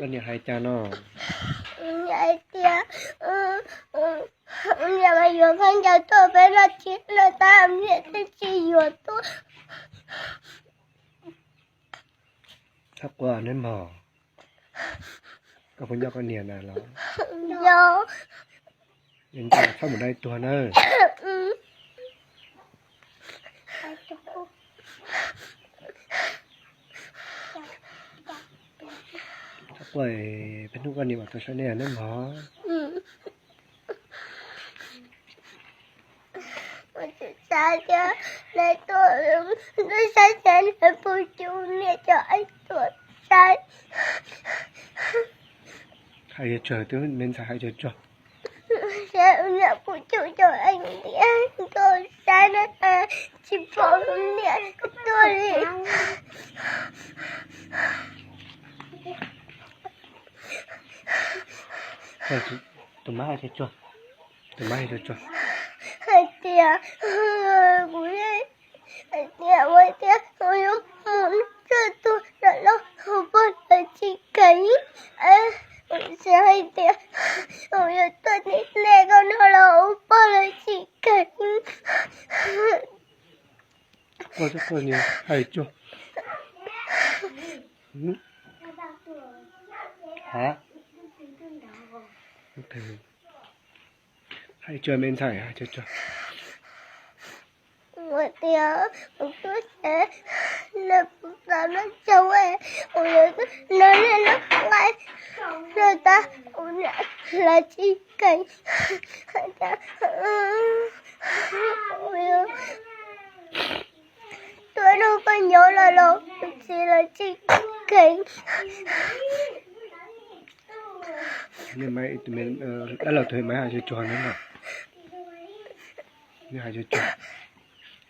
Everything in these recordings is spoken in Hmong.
Koj niam hais cas no? Hais tias niam mas yuav khaub ncaws tuaj peb noj tsis noj tab niam thiaj tsis yuav tuaj. Txhob quaj nawb mog. Koj puas nco koj niam na los? Nco. Txhob mus dai tuag na. Txhob quaj, peb hnub koj niam mam tuaj saib nej nawb mog. Xav tias neb tuaj, neb saib seb neb puas cub niam cov eeb tuaj saib. Hais yuav tsuag, twb me ntxhais hais tsuag tsuag. Saib niam puas cub cov eeb tias tuaj saib na, tsis pom niam tuaj li. Tus mab hais tsuag tsuag, tus mab hais tsuag tsuag. Hais tias, kuv, hais tias ua tias kuv yuav mus ntsaj tuag los ua pog lawv tsis kheev. Kuv xav hais tias kuv yuav tuaj tim nej ko no los ua pog lawv tsis kheev. Quaj txhob quaj, hais tsuag. Hais tsuag me ntxhais, hais tsuag tsuag. Kuv tias kuv tuaj saib nej puas tau noj tshauv, kuv yuav noj nej lub nqaij, noj tag kuv niam lawv tsis kheev. Kuv yuav tuaj nrog koj nyob los los kuv txiv lawv tsis kheev. Dab laug tus maiv hais tsuag tsuag na, nws hais tsuag tsuag,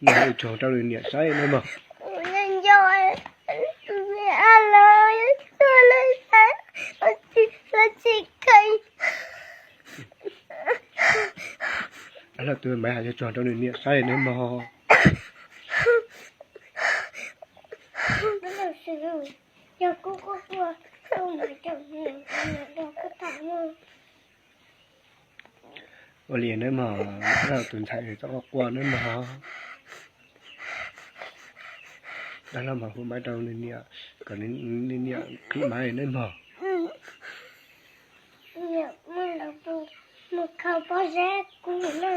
nws hais tsuag tsuag rau nws niam saib na mog. Kuv yeej nco, niam a lawv tuaj lawv saib, lawv tsis kheev. Dab laug tus maiv hais tsuag tsuag rau nws niam saib na mog. Ua li nawb mog, dab laug tus ntxhais txhob quaj nawb mog. Dab laug mas hu maiv rau nws niam, kom nws niam qhib maiv nawb mog. Mus kho pob zeb kuv na.